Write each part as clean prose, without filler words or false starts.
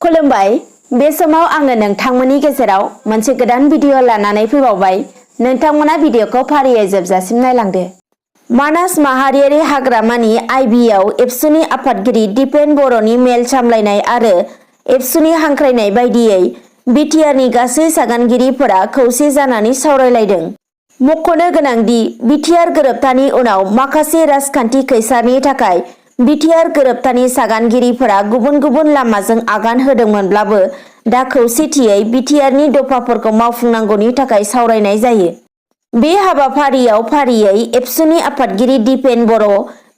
खुलुमबाय बे समाव आङो नोंथांमोननि गेजेराव मोनसे गोदान भिडिअ लानानै फैबावबाय। नोंथांमोना भिडिअखौ फारियै जोबजासिम नायलांदो। मानास माहारियारि हाग्रामानि आइबिआव एबसुनि आफादगिरि दिपेन बर'नि मेल सामलायनाय आरो एबसुनि हांख्रायनाय बायदियै बिटिआरनि गासै सागानगिरिफोरा खौसे जानानै सावरायलायदों। मख'नो गोनांदि बिटिआर गोरोबथानि उनाव माखासे राजखान्थि खैसारनि थाखाय बिटिआर गोरोबथानि सागानगिरिफोरा गुबुन गुबुन लामाजों आगान होदोंमोनब्लाबो दा खौसेथियै बिटिआरनि दफाफोरखौ मावफुंनांगौनि थाखाय सावरायनाय जायो। बे हाबाफारियाव फारियै एबसुनि आफादगिरि दिपेन बर',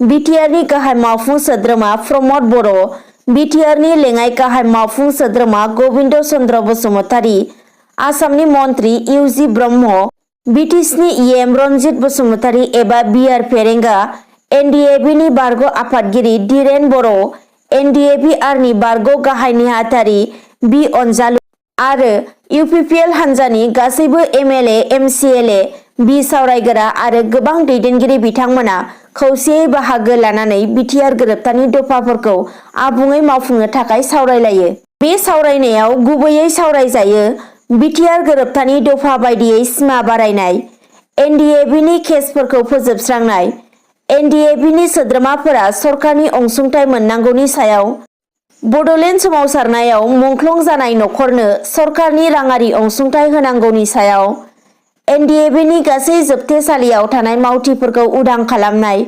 बिटिआरनि गाहाय मावफुं सोद्रोमा प्रमद बर', बिटिआरनि लेङाइ गाहाय मावफुं सोद्रोमा गबिन्द चन्द्र बसुमतारी, आसामनि मन्त्रि इउजि ब्रह्म, बिटिसिनि इएम रन्जित बसुमतारी एबा बिआर फेरेंगा, एनडिएबिनि बारग' आफादगिरि धीरेन बर', एनडिएबि-आरनि बारग' गाहाय नेहाथारि बि अनजालु आरो इउपिपिएल हान्जानि गासैबो एमएलए, एमसिएलए, बि सावरायगोरा आरो गोबां दैदेनगिरि बिथांमोना खौसेयै बाहागो लानानै बिटिआर गोरोबथानि दफाफोरखौ आबुङै मावफुंनो थाखाय सावरायलायो। बे सावरायनायाव गुबैयै सावरायजायो बिटिआर गोरोबथानि दफा बायदियै सिमा बारायनाय, एनडिएबिनि केसफोरखौ फोजोबस्रांनाय, एनडिएबिनि सोद्रोमाफोरा सरकारनि अनसुंथाइ मोननांगौनि सायाव, बड'लेण्ड सोमावसारनायाव मुंख्लं जानाय नखरनो सरकारनि राङारि अनसुंथाइ होनांगौनि सायाव, एनडिएबिनि गासै जोबथेसालियाव थानाय मावथिफोरखौ उदां खालामनाय,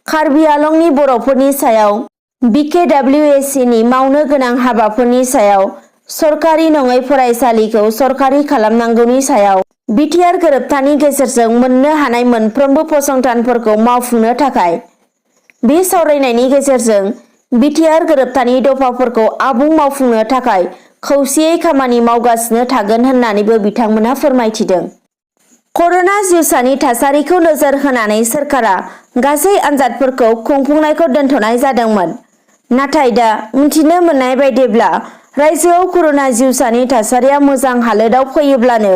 कार्बि आंलंनि बर'फोरनि सायाव, बिकेडब्लिउएसि मावनो गोनां हाबाफोरनि सायाव, सरकारि नङै फरायसालिखौ सरकारि खालामनांगौनि सायाव, बिटिआर गोरोबथानि गेजेरजों मोननो हानाय मोनफ्रोमबो फसंथानफोरखौ मावफुंनो थाखाय। बे सावरायनायनि गेजेरजों बिटिआर गोरोबथानि दफाफोरखौ आबुं मावफुंनो थाखाय खौसेयै खामानि मावगासिनो थागोन होननानैबो बिथांमोना फोरमायथिदों। कर'ना जिउसानि थासारिखौ नोजोर होनानै सोरखारा गासै आनजादफोरखौ खुंफुंनायखौ दोनथ'नाय जादोंमोन। नाथाय दा मिथिनो मोननाय बायदिब्ला रायजोआव कर'ना जिउसानि थासारिया मोजां हालोदाव फैयोब्लानो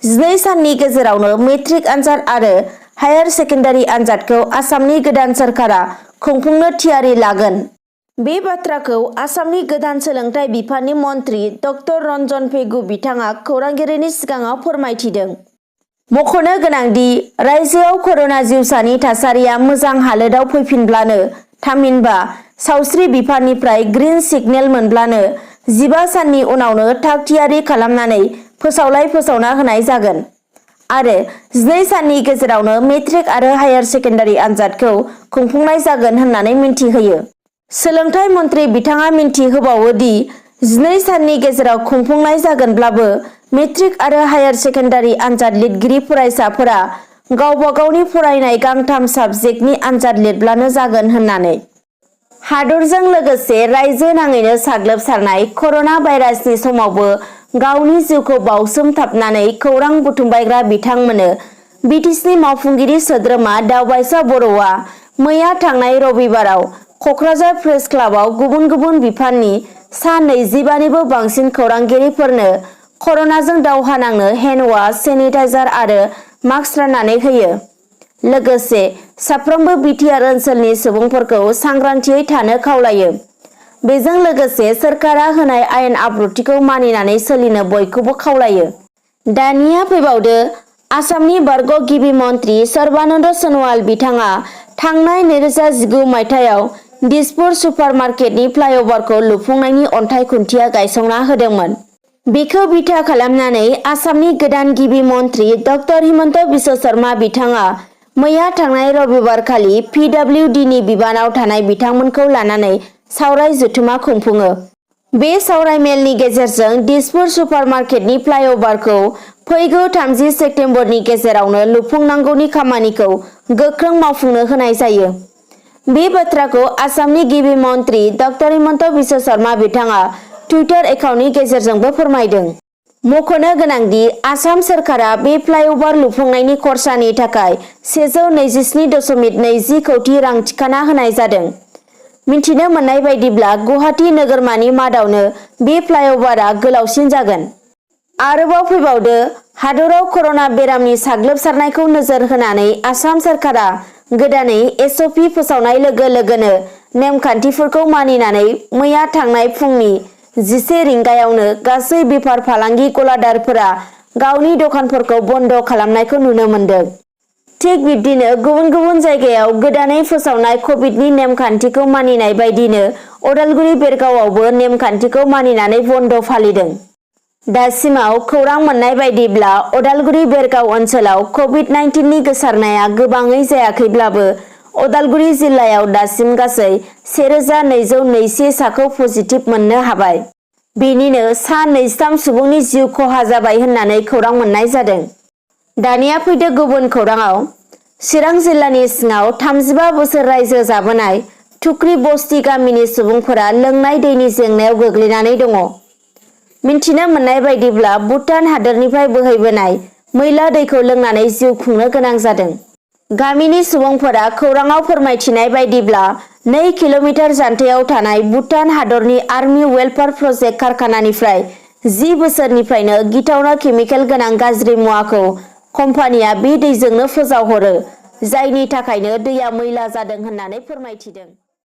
12 साननि गेजेरावनो मेट्रिक आनजाद आरो हायार सेकेन्डारि आनजादखौ आसामनि गोदान सोरखारा खुंफुंनो थियारि लागोन। बे बाथ्राखौ आसामनि गोदान सोलोंथाइ बिफाननि मन्त्रि ड रन्जन पेगु बिथाङा खौरांगिरिनि सिगाङाव फोरमायथिदों। मख'नो गोनांदि रायजोआव कर'ना जिउसानि थासारिया मोजां हालोदाव फैफिनब्लानो थामहिनबा सावस्रि बिफाननिफ्राय ग्रीन सिगनेल मोनब्लानो 15 साननि उनावनो थाग थियारि खालामनानै फोसावना होनाय जागोन आरो 12 साननि गेजेरावनो मेट्रिक आरो हायार सेकेन्डारि आनजादखौ खुंफुंनाय जागोन होननानै मिन्थिहोयो। सोलोंथाइ मन्त्रि बिथाङा मिन्थिहोबावो दि 12 साननि गेजेराव खुंफुंनाय जागोनब्लाबो मेट्रिक आरो हायार सेकेन्डारि आनजाद लिरगिरि फरायसाफोरा गावबा गावनि फरायनाय गांथाम साबजेक्टनि आनजाद लिरब्लानो जागोन होननानै। हादरजों लोगोसे रायजो नाङैनो साग्लोबसारनाय कर'ना भाइरासनि समावबो गावनि जिउखौ बावसोमथाबनानै खौरां बुथुमबायग्रा बिथांमोननो बिटिसिनि मावफुंगिरि सोद्रोमा दावबायसा बर'आ मैया थांनाय रबिबाराव क'क्राझार प्रेस क्लाबाव गुबुन गुबुन बिफाननि सा 25निबो बांसिन खौरांगिरिफोरनो कर'नाजों दावहा नांनो हेन्ड वाश, सेनिटाइजार आरो मास्क राननानै होयो। लोगोसे साफ्रोमबो बिटिआर ओनसोलनि सुबुंफोरखौ सांग्रांथियै थानो खावलायो। बेजों लोगोसे सोरखारा होनाय आयेन आब्रुथिखौ मानिनानै सोलिनो बयखौबो खावलायो। दानिया फैबावदो आसामनि बारग' गिबि मन्त्रि सर्बानन्द सन'वाल बिथाङा थांनाय 2019 मायथाइयाव दिसपुर सुपार मार्केटनि फ्लाइअभारखौ लुफुंनायनि अन्थाइ खुन्थिया गायसंना होदोंमोन। बेखौ बिथा खालामनानै आसामनि गोदान गिबि मन्त्रि ड हिमन्त बिश्व शर्मा बिथाङा मैया थांनाय रबिबारखालि पिडब्लिउडिनि बिबानाव थानाय बिथांमोनखौ लानानै सावराय जथुमा खुंफुङो। बे सावराय मेलनि गेजेरजों दिसपुर सुपार मार्केटनि फ्लाइअभारखौ फैगौ 30 सेप्तेम्बरनि गेजेरावनो लुफुंनांगौनि खामानिखौ गोख्रों मावफुंनो होनाय जायो। बे बाथ्राखौ आसामनि गिबि मन्त्रि ड हिमन्त बिश्व शर्मा बिथाङा टुइटार एकाउन्टनि गेजेरजोंबो फोरमायदों। मख'नो गोनांदि आसाम सोरखारा बे फ्लाइअभार लुफुंनायनि खरसानि थाखाय 127.20 कौटि रां थिखाना होनाय जादों। मिथिनो मोननाय बायदिब्ला गुवाहाटी नोगोरमानि मादावनो बे फ्लाइअभारआ गोलावसिन जागोन। आरोबाव फैबावदो हादराव कर'ना बेरामनि साग्लोबसारनायखौ नोजोर होनानै आसाम सोरखारा गोदानै एसअपि फोसावनाय लोगो लोगोनो नेमखान्थिफोरखौ मानिनानै मैया थांनाय फुंनि 10 रिंगायावनो गासै बेफार फालांगि गलादारफोरा गावनि दखानफोरखौ बन्द खालामनायखौ नुनो मोन्दों। थिग बिब्दिनो गुबुन गुबुन जायगायाव गोदानै फोसावनाय कभिडनि नेमखान्थिखौ मानिनाय बायदिनो अदालगुरि बेरगावआवबो नेमखान्थिखौ मानिनानै बन्द फालिदों। दासिमाव खौरां मोननाय बायदिब्ला अदालगुरि बेरगाव ओनसोलाव कभिड-19 नि गोसारनाया गोबाङै जायाखैब्लाबो अदालगुरि जिल्लायाव दासिम गासै 1221 साखौ पजिटिभ मोननो हाबाय। बेनिनो सा 23 सुबुंनि जिउ खहा जाबाय होननानै खौरां मोननाय जादों। दानिया फैदो गुबुन खौराङाव। चिरां जिल्लानि सिङाव 35 बोसोर रायजो जाबोनाय थुख्रि बस्ति गामिनि सुबुंफोरा लोंनाय दैनि जेंनायाव गोग्लैनानै दङ। मिन्थिनो मोननाय बायदिब्ला भुटान हादोरनिफ्राय बोहैबोनाय मैला दैखौ लोंनानै जिउ खुंनो गोनां जादों। गामिनि सुबुंफोरा खौराङाव फोरमायथिनाय बायदिब्ला 2 किल'मिटार जानथायाव थानाय भुटान हादरनि आर्मि वेलफेयार प्रजेक्ट कारखानानिफ्राय 10 बोसोरनिफ्रायनो गिथावना केमिकेल गोनां गाज्रि मुवाखौ कम्पानिया बे दैजोंनो फोजावहरो, जायनि थाखायनो दैया मैला जादों होननानै फोरमायथिदों।